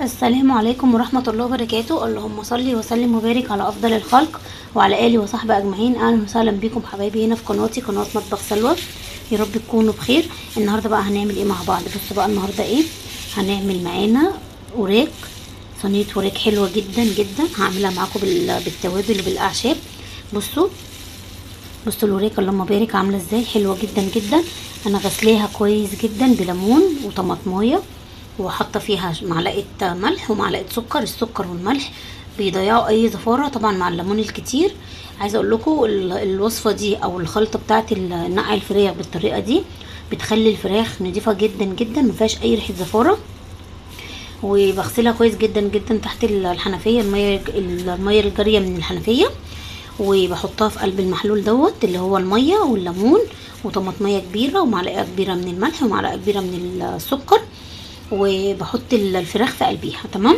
السلام عليكم ورحمة الله وبركاته. اللهم صل وسلم وبارك على أفضل الخلق وعلى آله وصحبه أجمعين. أهلا وسهلا بكم حبايبي هنا في قناتي، قناة مطبخ سلوى. يا رب تكونوا بخير. النهارده بقى هنعمل ايه مع بعض؟ بصوا بقى النهارده ايه هنعمل معانا. وراك صينية وراك حلوة جدا جدا، هعملها معاكم بالتوابل وبالأعشاب. بصوا الوراك اللهم بارك عاملة ازاي، حلوة جدا جدا. انا غسلاها كويس جدا بليمون وطماطمايه، وحاطه فيها معلقه ملح ومعلقة سكر. السكر والملح بيضيعوا اي زفاره طبعا مع الليمون الكتير. عايزه اقول لكم الوصفة دي او الخلطة بتاعه نقع الفراخ بالطريقة دي بتخلي الفراخ نضيفه جدا جدا، ما فيهاش اي ريحه زفاره. وبغسلها كويس جدا جدا تحت الحنفية، المية الجارية من الحنفية، وبحطها في قلب المحلول دوت اللي هو المية والليمون وطماطميه كبيرة ومعلقة كبيرة من الملح ومعلقة كبيرة من السكر، وبحط الفراخ في قلبيها. تمام.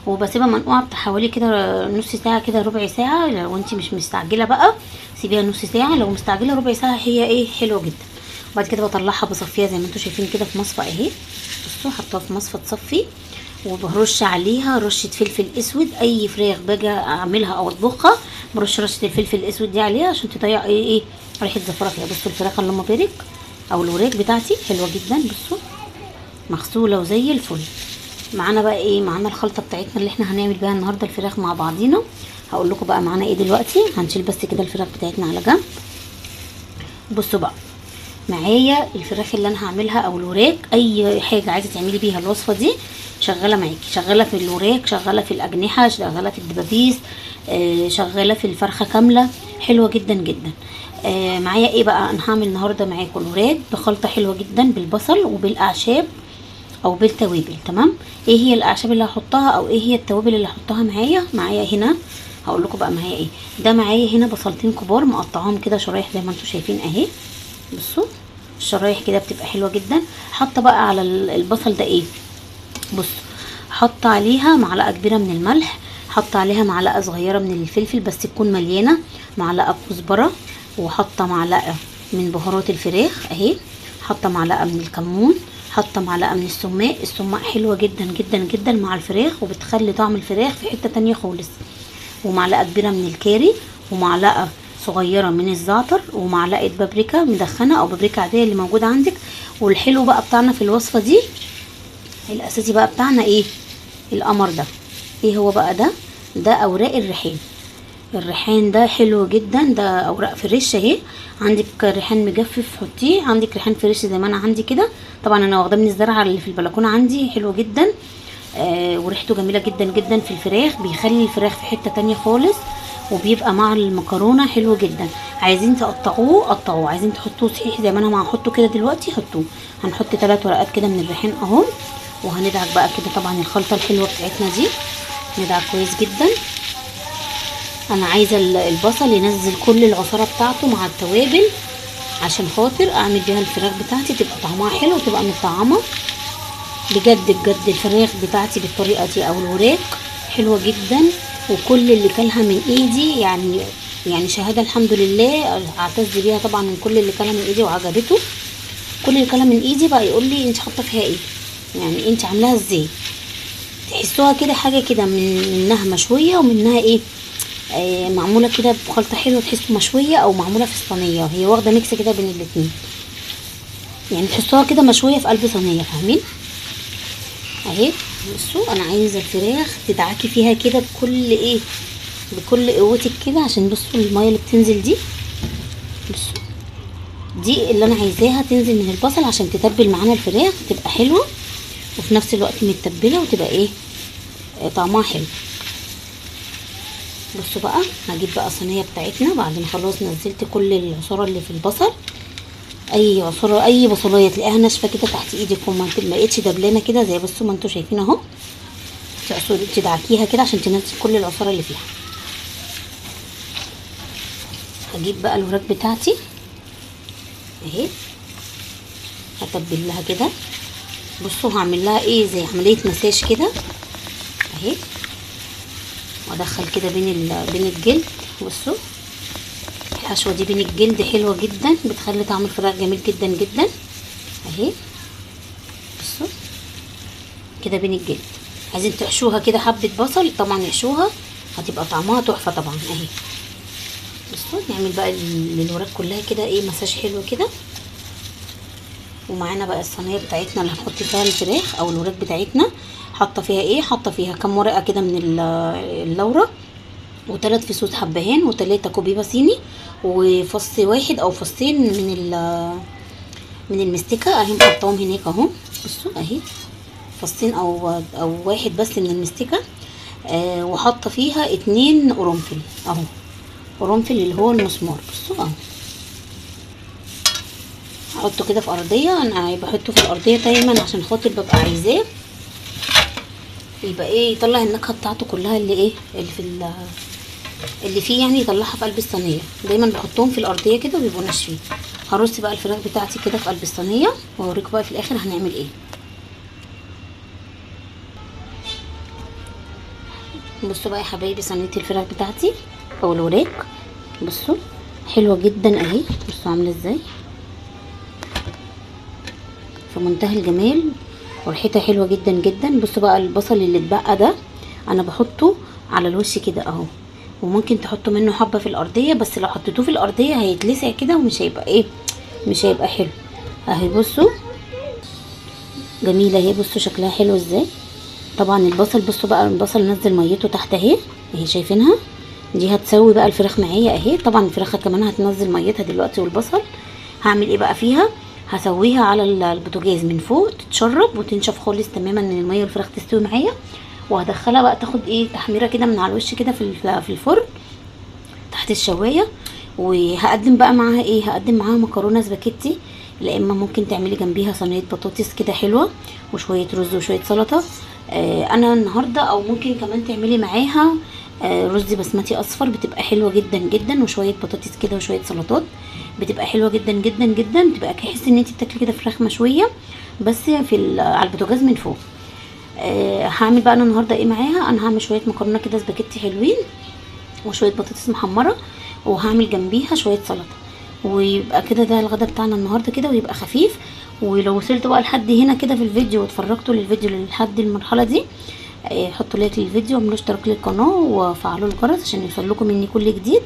وبسيبها منقوعه بتاع حوالي كده نص ساعة، كده ربع ساعة. لو انت مش مستعجلة بقى سيبيها نص ساعة، لو مستعجلة ربع ساعة هي ايه حلوة جدا. وبعد كده بطلعها بصفيها زي ما انتم شايفين كده في مصفى اهي. بصوا حطها في مصفى تصفي، وبرش عليها رشه فلفل اسود. اي فراخ باجي اعملها او اطبخها برش رشه الفلفل الاسود دي عليها عشان تضيع ايه ريحه زفره فيها. بصوا الفراخ اللهم بارك او الوراك بتاعتي حلوة جدا. بصوا مغسوله وزي الفل. معانا بقى ايه؟ معانا الخلطة بتاعتنا اللي احنا هنعمل بيها النهارده الفراخ مع بعضينا. هقول لكم بقى معانا ايه دلوقتي. هنشيل بس كده الفراخ بتاعتنا على جنب. بصوا بقى معايا الفراخ اللي انا هعملها او الوراك، اي حاجة عايزه تعملي بيها الوصفة دي شغالة معاكي. شغالة في الوراك، شغالة في الاجنحة، شغالة في الدبابيس، شغالة في الفرخه كاملة، حلوة جدا جدا. معايا ايه بقى؟ انا هعمل النهارده معاكم الوراك بخلطه حلوة جدا بالبصل وبالاعشاب او بالتوابل. تمام. ايه هي الاعشاب اللي هحطها او ايه هي التوابل اللي هحطها معايا؟ معايا هنا هقول لكم بقى معايا ايه. ده معايا هنا بصلتين كبار مقطعاهم كده شرايح زي ما انتم شايفين اهي. بصوا الشرايح كده بتبقى حلوة جدا. حاطه بقى على البصل ده ايه؟ بصوا حاطه عليها معلقه كبيرة من الملح، حاطه عليها معلقه صغيرة من الفلفل بس تكون مليانة، معلقه كزبره، وحاطه معلقه من بهارات الفراخ اهي، حاطه معلقه من الكمون، حاطه معلقه من السماق. السماق حلوة جدا جدا جدا مع الفراخ وبتخلي طعم الفراخ في حتة تانية خالص. ومعلقة كبيرة من الكاري، ومعلقة صغيرة من الزعتر، ومعلقة بابريكا مدخنه او بابريكا عادية اللي موجودة عندك. والحلو بقى بتاعنا في الوصفة دي الاساسي بقى بتاعنا ايه؟ القمر ده. ايه هو بقى ده؟ ده اوراق الريحان. الريحان ده حلو جدا، ده اوراق fresh اهي. عندك ريحان مجفف حطيه، عندك ريحان fresh زي ما انا عندي كده. طبعا انا واخداه من الزرعه اللي في البلكونه عندي، حلو جدا. وريحته جميلة جدا جدا في الفراخ، بيخلي الفراخ في حتة تانية خالص، وبيبقى مع المكرونه حلو جدا. عايزين تقطعوه قطعوه، عايزين تحطوه صحيح زي ما انا ما هحطه كده دلوقتي حطوه. هنحط 3 ورقات كده من الريحان اهو، وهندعك بقى كده طبعا الخلطة الحلوة بتاعتنا دي، ندعك كويس جدا. انا عايزه البصل ينزل كل العصاره بتاعته مع التوابل عشان خاطر اعمل بيها الفراخ بتاعتي تبقى طعمها حلو وتبقى مطعمه بجد بجد. الفراخ بتاعتي بالطريقة دي او الوراك حلوة جدا، وكل اللي كلها من ايدي يعني شهادة الحمد لله اعتز بيها طبعا. من كل اللي كلها من ايدي وعجبته، كل اللي كلها من ايدي بقى يقول لي انت حاطه فيها ايه، يعني انت عاملاها ازاي. تحسوها كده حاجة كده منها مشوية ومنها ايه، معمولة كده بخلطه حلوة، تحسوا مشوية او معمولة في الصينية، هي واخده mix كده بين الاتنين، يعني تحسوها كده مشوية في قلب صينية، فاهمين؟ اهي بصوا انا عايزه الفراخ تدعكي فيها كده بكل ايه، بكل قوتك كده، عشان بصوا المية اللي بتنزل دي، بصوا دي اللي انا عايزاها تنزل من البصل عشان تتبل معانا الفراخ تبقى حلوة، وفي نفس الوقت متبله وتبقى ايه طعمها حلو. بصوا بقى هجيب بقى الصينية بتاعتنا بعد ما خلاص نزلت كل العصاره اللي في البصل. اي عصارة اي بصلايه تلاقيها ناشفة كده تحت ايدك وما بقتش دبلانه كده زي بصوا ما انتوا شايفين اهو، تدعكيها كده عشان تنزل كل العصاره اللي فيها. هجيب بقى الوراك بتاعتي اهي، هتبل لها كده. بصوا هعمل لها ايه زي عملية مساج كده اهي، وادخل كده بين الجلد. بصوا الحشوه دي بين الجلد حلوة جدا، بتخلي طعم الفراخ جميل جدا جدا اهي. بصوا كده بين الجلد. عايزين تحشوها كده حبه بصل طبعا يحشوها، هتبقى طعمها تحفة طبعا اهي. بصوا نعمل بقى للوراك كلها كده ايه مساج حلو كده. ومعانا بقى الصينية بتاعتنا اللي هنحط فيها الفراخ او الوراك بتاعتنا. حاطه فيها ايه؟ حاطه فيها كام ورقة كده من اللورة، و3 فصوص حبهان، و3 كوبيبه صيني، وفص واحد او فصين من المستكه اهي محطاهم هناك اهو. بصوا اهي فصين او واحد بس من المستكه. وحاطه فيها 2 قرنفل اهو، قرنفل اللي هو المسمار. بصوا اهو احطه كده في ارضية، انا بحطه في الارضية دايما عشان خاطر ببقى عايزاه يبقى ايه يطلع النكهة بتاعته كلها اللي ايه اللي في اللي فيه يعني، يطلعها في قلب الصينية. دايما بحطهم في الارضية كده وبيبقوا ناشفين. هرص بقى الفراخ بتاعتي كده في قلب الصينية واوريكم بقى في الاخر هنعمل ايه. بصوا بقى يا حبايبي صينية الفراخ بتاعتي او الوراك، بصوا حلوة جدا اهي. بصوا عامله ازاي، في منتهى الجمال وريحتها حلوة جدا جدا. بصوا بقى البصل اللي اتبقى ده انا بحطه على الوش كده اهو، وممكن تحطوا منه حبه في الارضية، بس لو حطيتوه في الارضية هيتلسع كده ومش هيبقى ايه، مش هيبقى حلو اهي. بصوا جميلة اهي، بصوا شكلها حلو ازاي. طبعا البصل بصوا بقى البصل نزل ميته تحت اهي، اهي شايفينها دي هتسوي بقى الفراخ معايا اهي. طبعا الفراخه كمان هتنزل ميتها دلوقتي. والبصل هعمل ايه بقى فيها؟ هسويها على البوتاجاز من فوق تتشرب وتنشف خالص تماما من المية، والفراخ تستوي معايا. وهدخلها بقى تاخد ايه تحميره كده من على الوش كده في الفرن تحت الشوايه. وهقدم بقى معاها ايه؟ هقدم معاها مكرونه سباكيتي، لا اما ممكن تعملي جنبيها صينية بطاطس كده حلوة وشوية رز وشوية سلطة. انا النهارده، او ممكن كمان تعملي معاها رز بسمتي اصفر، بتبقى حلوة جدا جدا، وشوية بطاطس كده وشوية سلطات، بتبقى حلوة جدا جدا جدا. بتبقى تحسي ان انت بتاكلي كده فراخ مشوية بس في على البوتاجاز من فوق. هعمل بقى انا النهارده ايه معاها؟ انا هعمل شوية مكرونه كده سباكيتي حلوين وشوية بطاطس محمرة، وهعمل جنبيها شوية سلطة، ويبقى كده ده الغدا بتاعنا النهارده كده، ويبقى خفيف. ولو وصلتوا بقى لحد هنا كده في الفيديو واتفرجتوا للفيديو لحد المرحلة دي، حطوا like للفيديو واعملوا اشتراك للقناة وفعلوا الجرس عشان يوصل لكم مني كل جديد.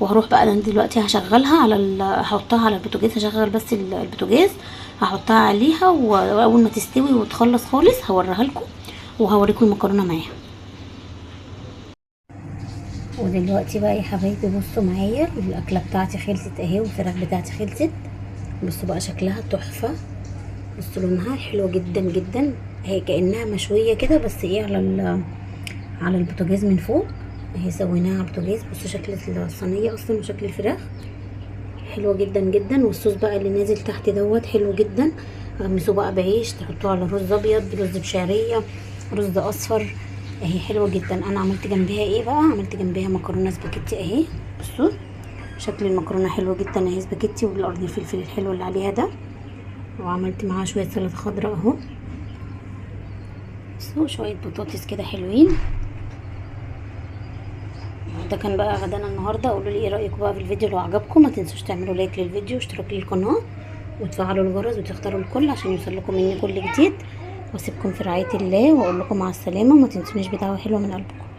وهروح بقى انا دلوقتي هشغلها على هحطها على البوتاجاز، هشغل بس البوتاجاز هحطها عليها، واول ما تستوي وتخلص خالص هوريها لكم وهوريكم المكرونه معاها. ودلوقتي بقى يا حبايبي بصوا معايا الاكلة بتاعتي خلصت اهي، والفراخ بتاعتي خلصت. بصوا بقى شكلها تحفة، بصوا لونها حلو جدا جدا، هي كانها مشوية كده بس ايه على البوتاجاز من فوق اهي، سويناها على البوتاجاز. بصوا شكل الصينية اصلا وشكل الفراخ حلوة جدا جدا. والصوص بقى اللي نازل تحت دوت حلو جدا، غمسوه بقى بعيش، تحطوه على رز ابيض، رز بشعريه، رز اصفر، اهي حلوة جدا. انا عملت جنبها ايه بقى؟ عملت جنبها مكرونه سباكيتي اهي. بصوا شكل المكرونه حلو جدا اهي، سباكيتي وبالقرن الفلفل الحلو اللي عليها ده، وعملت معاها شوية سلطة خضراء اهو. بصوا شوية بطاطس كده حلوين. ده كان بقى غدانا النهارده. قولوا لي ايه رايكم بقى في الفيديو، لو عجبكم ما تنسوش تعملوا like للفيديو واشتراك للقناة وتفعلوا الجرس وتختاروا الكل عشان يوصل لكم مني كل جديد. واسيبكم في رعاية الله واقول لكم مع السلامة، وما تنسونيش بدعوة حلوة من قلبكم.